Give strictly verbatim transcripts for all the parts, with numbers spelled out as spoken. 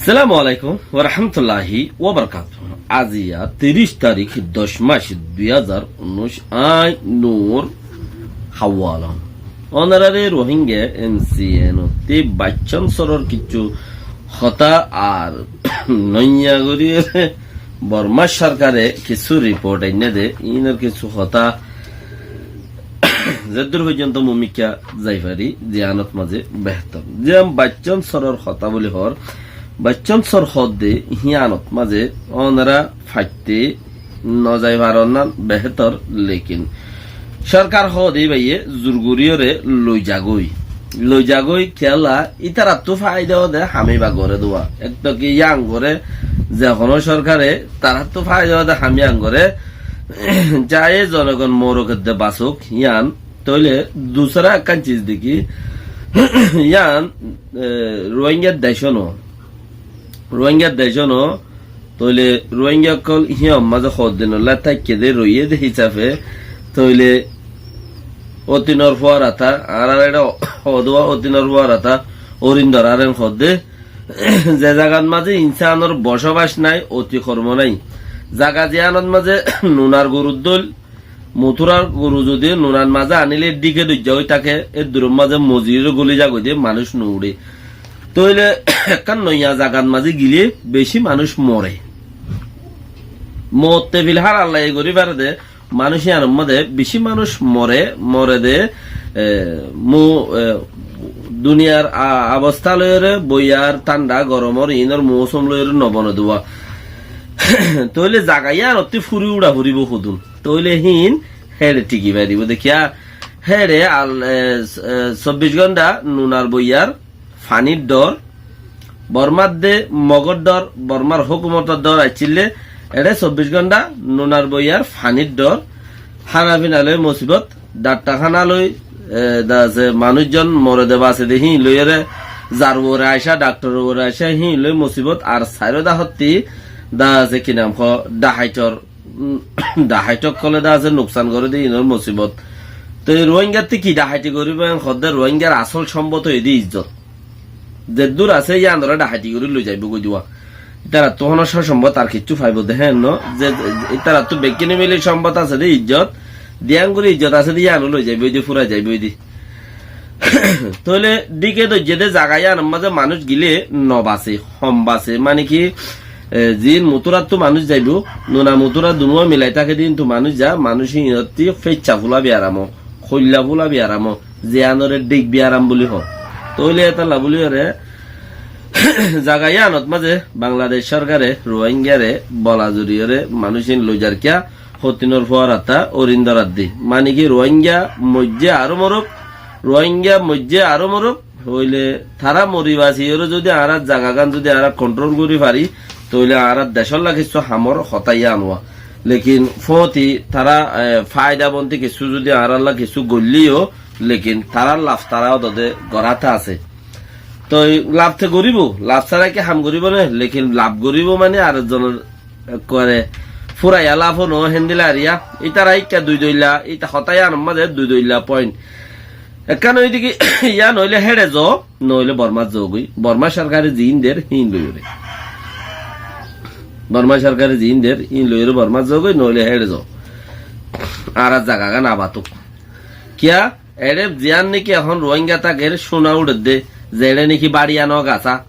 Assalamu alaikum wa rahmatullahi wa barakatuhu. Aziya tiríc tarík, doc mac, dui házar unnúic, añí Nur Hawalon. Ónorare Rohingya N C N ottí Bachchan soror kissú hotá ar noiya gorí Borma sorkare kissú riport ainné de, inor kissú hotá zeddur foijjonto mumkin zai fari, ziyanot mazé behtor. Ziyan Bachchan soror hotá buli hoór, Bachchan sor hoódde híyanot mazé ónora faitte no zai faron nan behtor, lekin sorkar hoóde íbaye zur goríyore loi zagói. Loi zagói kiyólla, ítarattú faida óde ham íba goré dua. Ek to ki yían goré, ze honó sorkare tarattú faida óde ham yían goré, zaáiye zonogon morok edde basók, yían. Tóile dusára ekkán sis dekí, yían, e, Rohingya decó no. Rohingya decó no, tóile Rohingya ókkol híyan mazé hoddinolla táikke de roiyé de hísafe, tóile ótinor fuarata, añárar eçé hoódua ótinor fuarata, Orindor aren hoódde, ze zagat mazé insanor bosobac nai, oti kormo nai. Zaga ziyanot mazé nunar gorur dóil, muturar goru zodi nunar mazé aníle dhíke dhoijja ói táke, e duror mazé moziré goli zagói de, manúic no uçé. Tóile ekkán noiya zagat mazé gilé bicí manúic more. Motte filhál Allaye gorí fare de, manúic iyanor mazé bicí manúic more, more de, e, mu, e, duniyar a-, obosta loiyóre, boiyar, tánda, goromor, inor mousum loiyóre no bone dua. Tóile zaga iyanottí furi uça foribo hodún. Tóile híin héçe tiki faribó de kiyá? Héçe al, e, s-, e, sobbic gónta nunar boiyar fanir dhor, Bormar de Mogor dhor, Bormar hókumotor dhor aiccíl de, eçé sobbic gónta nunar boiyar fanir dhor, hána fina loi musibot, dhaktarhána loi, e, de asé manúic zon more de base de híin loiyóre, zar uore aicá, dhaktor uore aicá, híin loi musibot, ar sairó dahottí de asé ki nam hoó, dhahaitor um, dhahait ókkole de asé nuksan goré de inor musibot. Toi Rohingyar ttí ki dhahaiti goríbo en hoódde Rohingyar asól sombot óiye de izzot. Zeddur asé iyanore dhahaiti gorí loi zaibo goi dua. Itarattú honó só sombot ar kiccú faibo de héen no. Ze, itarattú bekkíni mili sombot asé de izzot. Diyan gorí izzot asé de iyano loi zaibo de fura zaibo de. Tóile dhíke dhoijjé de zaga iyanor mazé manúic gilé no basé, hom basé. Mane ki, e, ziín muturattu manúic zaibo, nuna mutura dunúa milai táke de, kintu manúic za, manúic iínottí fecca fula biyaram ó, hoilla fula biyaram ó, ziyanore dhík biyaram buli hoó. Tóile étalla buliyóre zaga iyanot mazé Bangladec sorkare Rohingyare bola zuriyóre manúic iín loi zar kiya, Hótinor fúar attá, Orindor addí. Mani ki Ruáinga moijjé aró moruk, Ruáinga moijjé aró moruk, hoilé tará mori basiyoré zudi añárar zagagán zudi añára kontrol gorí fari, tóile añárar decólla kissú hamor hotá yían uá. Lekin fóti tará, e, faida bonti kissú zudi añárálla kissú goillé yó, lekin tarár laf tará odode gorát asé. Toi laf te goríbo, laf sára ki ham goríbo né, lekin laf goríbo mani ar zonor ekkubare furaiya laf ó no, héndilla ariya. Ítara ikka dui doilla, íta hotá yíanor mazé dui doilla point. Ekkán óilde ki, yían óile héçe zo, noóile Bormát zogói. Bormá sorkare ziín der, híin loiyóre. Bormá sorkare ziín der, híin loiyóre Bormát zogói, noóile héçe zo. Añárar zagagán abatuk. Kiyá? Eçé ziyán néki ehón Ruáinga táker cúna uçedde, zeçé néki báçiya no gasá.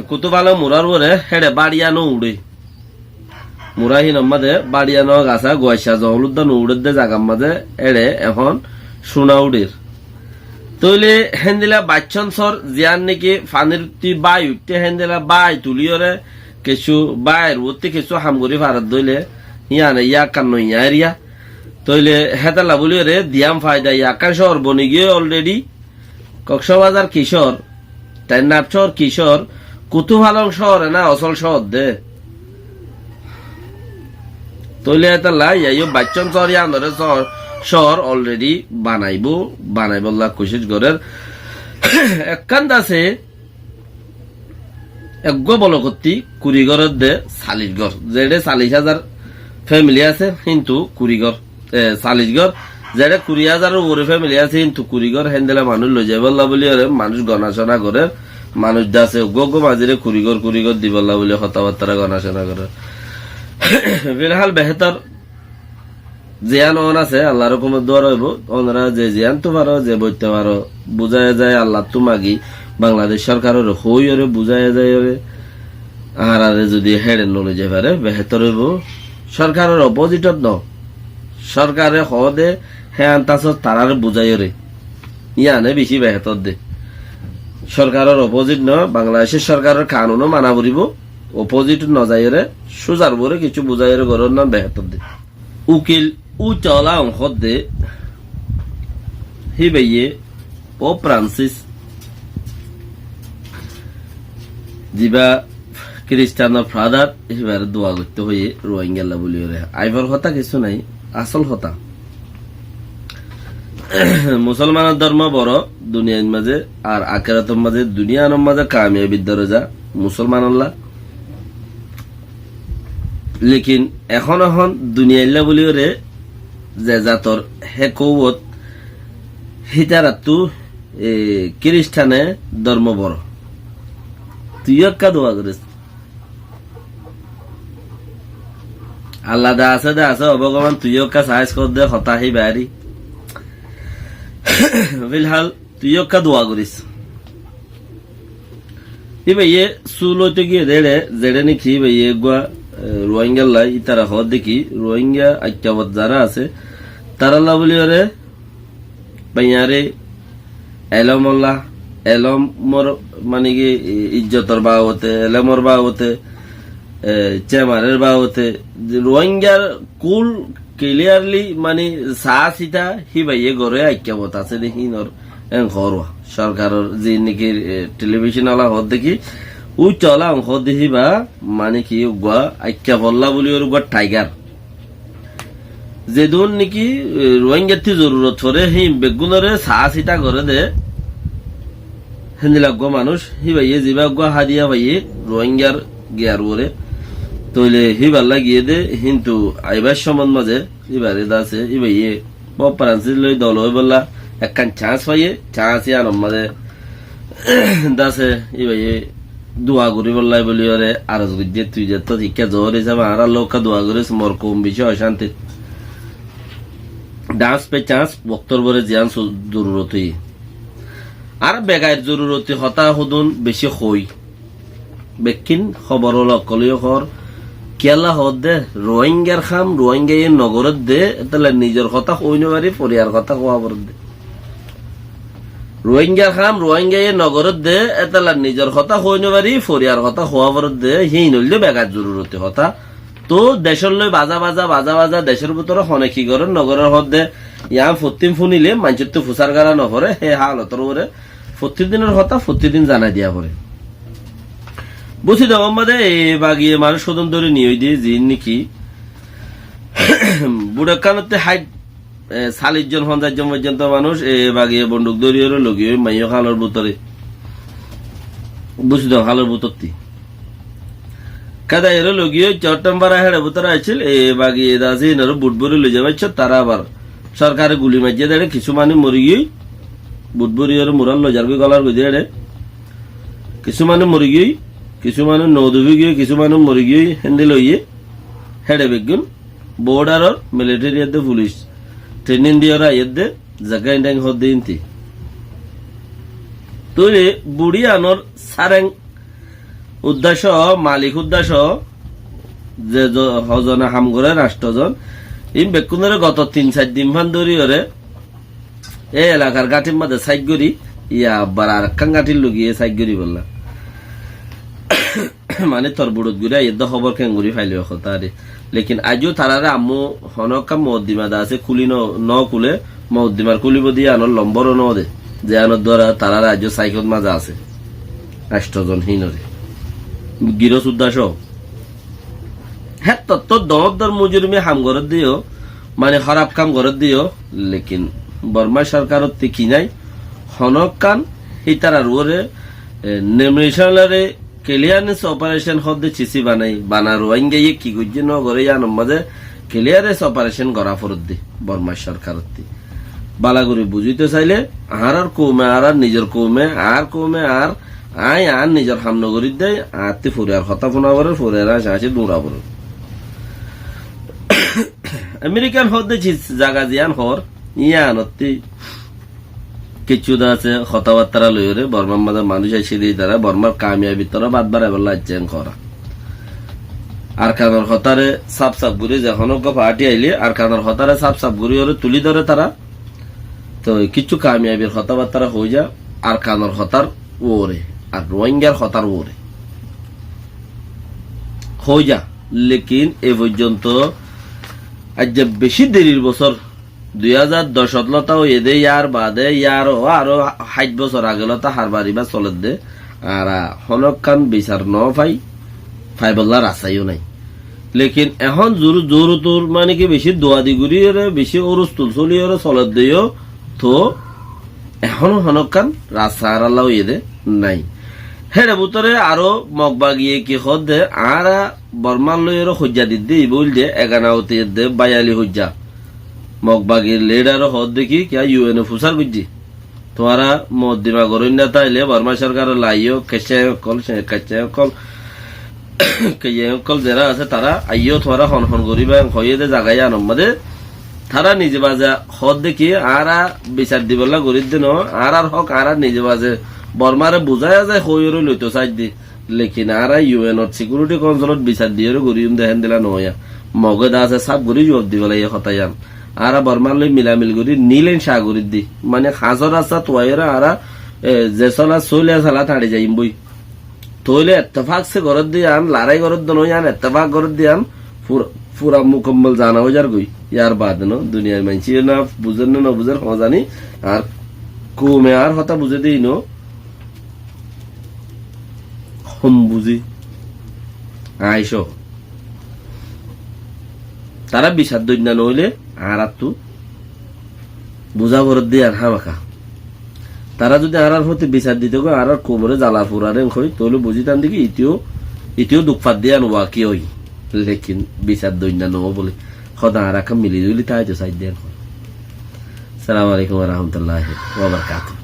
Kutúfalong murár uore héçe báçiya no uçé. Murá híinor mazé báçiya no gasá, guaicca zohól uddá no uçedde zagar mazé eçé ehón cúna uçér. Tóile héndilla baiccón sór ziyán néki fanir uttí bái uiththé, héndilla bái tulíyoré kessú báir uottí kessú ham gorí faredde óile, yían yá ekkán noiya eriya. Tóile hétalla bóliyoré diyám faida, yakkán cóor boni giyói already. Koksbazar ki cóor, Tennap cóor ki cóor, Kutúfalong cóor ená osól cóor de. Tóile hétalla yá yó baiccón sóor yíanoré sóor, cóor already banaibó, banaibólla kucíc gorér. Ekkán dase eggúa bolokottí kuri gór edde sallic gór. Zeçé sallic házar fémili asé, híntu kuri gór, e, sallic gór. Zeçé kuri házaror uore fémili asé, híntu kuri gór, héndilla manúic loi zaibólla bóliyoré manúic gona-cona gorér. manúic de asé, uggúa uggúa maziré kuri gór, kuri gór dibolla buli hotábattára goná cóna gorér. Filhál behétor ziyán óon asé, Allar hókumot duara óibo, ónora ze ziyántu faro, ze boitta faro, buzái zai Allattú magi, Bangladec sorkaroré hoóiyoré, buzái zaiyóre, añáraré zudi héçe noloi zai fare, behétor óibo. Sorkaror opozithot no, sorkare hoó de, hé antasot taráre buzáiyoré. Yíane bicí behétor de. Sorkaror opozit no, Bangladecor sorkaror kanunó mana foribó, opozit no zaiyóre, cúzar uore kissú buzáiyoré gorónnan behétor de. Ukil Ucca Ola un hoó de, híbaye Pope Francis, zibá Kiristanor fadar, híbaré dua goittó hoiyé Ruáingalla buli goré. Aibar hotá kissú nai, asól hotá. Musolmanor dormo boro, duniyair mazé, ar akérator mazé, duniyanor mazé kamiyabir doroza, musolmanolla. Lekin ehón ehón duniyailla buli goré, ze zator hé kouwot, hítarattú, e, Kiristane dormo boro. Tuiyó ekká dua goris. Allah de asé, de asé, ó Bhogoban, tuiyó ekká saiz kor de, hotá híba ari. Filhál, tuiyó ekká dua goris. Híbaye sul óito giyé de éçe, zeçé niki híbaye eggúa, e, Ruáingalla, ítara hoó de ki, Ruáinga aikkabot zará asé, tarálla buli goré, baiyáre elómolla, elómor, mani ki, i-, ijjotor babote, elómor babote, e, cémarer babote, Ruáingar kúl clearly, mani, saá sita, híbaye goré aikkabot asé de hínor en hoór. Sorkaror zi niki, e, television ola hoó de ki, Ucca Ola un hoó de híba, mani ki, uggúa aikkabolla buli goré uggúa tiger. Zedún niki, e, Ruáingattú zorurot foré, híin beggúnoré saá sita goré de, héndilla uggúa manúic, híbaye zibá uggúa hádiya faiyé, Ruáingar giyar uore. Tóile híballa giyé de, híntu aibar cómot mazé, híbaré de asé, híbaye Pope Francis loi dol óibolla ekkán chance faiyé, chance yíanor mazé de asé, híbaye dua goríbolla buli goré aros goijjé, tui zettót ikká zoór hísabe añárálla ekká dua goris, mor koum bicí ocántit. Chance pe chance, woktór bore ziyán su-, zorurot óiye. Ar begair zoruroti hotá hodún bicí hoói. Bekkín hóbor ókkol ókkol hoór, kiyólla hoódde, Ruáingar ham Ruáingaye nogorédde, étella nizor hotá hoói nofarí, foriyar hotá hoóa foredde. Ruáingar ham Ruáingaye nogorédde, étella nizor hotá hoói nofarí, foriyar hotá hoóa foredde, híin óilde begair zoruroti hotá. Toóu decór loi baza baza, baza baza, decór bútore hone ki gorér nogorér hoódde, yián fottím fúnile, maincóttu fusár gorá noforé, hé hálotor uore, fottí dinor hotá fottí din zanai diya foré. Búsi de Muhammode e bagiye manúic hodún dóri niyói de, ziín niki buçókkánotte háit, e, sallic zon, fonzaic zon foijjonto manúic e bagiye bonduk dóriyoré logiyói maiyó hálor bútore, búsi de hálor bútotti. Kédaiyóre logiyói cóttam bara héçe bútore accíl, e bagiye de asé, inoré but bóri loi zaibar cót, tará abar sorkare guli maijjé de éçe, kissú manúic morigiyói, but bóriyoré murat loi zargói golar goidé éçe. Kissú manúic morigiyói, kissú manúic nodufi giyói, kissú manúic morigiyói, héndilla óiye, héçe beggún, bordaror militeri edde fulic, trenin diyoré aiyédde, zagga indang hoódde inti. Tóile buçí anor sareng uddacco, malik uddacco, ze zo-, hozone ham goré, ancto zon, in bekkúnore goto tin sair din fán dóriyoré, e elakar gáñthir mazé sáik gorí, ya abbar arekkán gáñthir logiyé sáik goríbolla. Mane tor buçot gorí aiyédde hóbor keéngorí failó hotá re. Lekin aijjó taráre ammú honókka mokoddima de asé, kúli no, no kúle, mokoddimar kúlibo de yíanor lombor ó no de, ziyánor duara taráre aijjó sáikot mazé asé. Ancto zon híinoré. Girós uddacco. Héttottú doóñr doóñr mujurimi ham gorédde yó, mane hóraf kam gorédde yó, lekin Bormá sorkarottú ki nái, honókkan hítarar uore, e, nemnishonare clearance operation hoódde cisi banai, bana Ruáingaye ki goijjé no goré yíanor mazé clearance operation gorá foredde Bormá sorkarottú. Bála gorí buzíto sailé, añárar koume, añárar nizor koume, añár koume, añár Aññí añár nizor ham nogorídde, añáttu foriyar hotá fúna forer, foriyar añcá añcí dura forer. Amerikan hoódde cis-, zaga ziyán hoór, yíanottí kessú de asé hotábattára loiyóre, Bormár mazé manúic aiccé de ítara, Bormár kamiyabir torá bát baraibólla aiccé en hoóra. Arkanor hotáre sáf sáf gorí, ze honó uggúa faáti ailé Arkanor hotáre sáf sáf gorí óre tulí dóre tará. Toi kessú kamiyabir hotábattára hoói za Arkanor hotár uore, ar Ruáingar hotár uore hoói za. Lekin e foijjonto aijja bicí derir bosór, dui házar doc ot lóta óiye dé, yárbaade yáro aró háit bosór age lóta harbar ibá soledde, añára honókkan bisar nofai, faibolla rasta yó nái. Lekin ehón zuru-, zurutur mane ki bicí duadi goríyore, bicí urustul soliyore soledde yó, toóu ehóno honókkan rasta añáralla óiye dé nái. Héçe bútore aró Mog bagiye ki hoódde, añára Bormár loiyóre hoijja didde, ibá óilde egana otiyedde báiyali hoijja. Mog bagir lidare hoódde ki, kiyá U N e fusár goijjé. Tuáñra moddima goróinna táile Bormá sorkaror lá aiyó, kecce ókkol, ce-, kecce ókkol, kecce ókkol zerá asé tará aiyó, tuáñra hon hon goríba, hoiyé dé zaga yíanor mazé. Tará nize baze hoódde ki, añára bisar dibolla gorídde noó, añárar hók añára nize baze Bormáre buzáiya zai hoiyóre loito saidde. Lekin añára U N or Sikiuriti Kaunsilot bisar diyóre goríyum dé héndilla noóiya. Mogé de asé sáf gorí zuab dibálla yé hotá yían. Añára Bormár loi milamil gorí nil en ca goríddi. Mane hañsór rasta tuaiyóre añára, e, ze sóla sóila sala tañçi zaiyum boi. Tóile ettefak se gorédde yían, larái gorédde noó yían, ettefak gorédde yían, fur-, fura mukammol zana ói zargoi. Yárbaade noó, duniyair maincé na buzér na nobuzér hoóñzani, ar koume añár hotá buzé dé noó, hom buzí. Aññí só. Tará bisar doinna noóile añáráttu buzá foredde yían hámaka. Tará zudi añárár foti bisar dito goi, añárár koumoré zalar furare en hoi, tóile buzí tán dé ki, itió, itió duk fadde yían waki ói. Lekin bisar doinna noó bóli. Hoda añára ekká mili zuli táito saidde yían hoi. Assalamu alaikum wa rahmatullahi wa barakatuhu.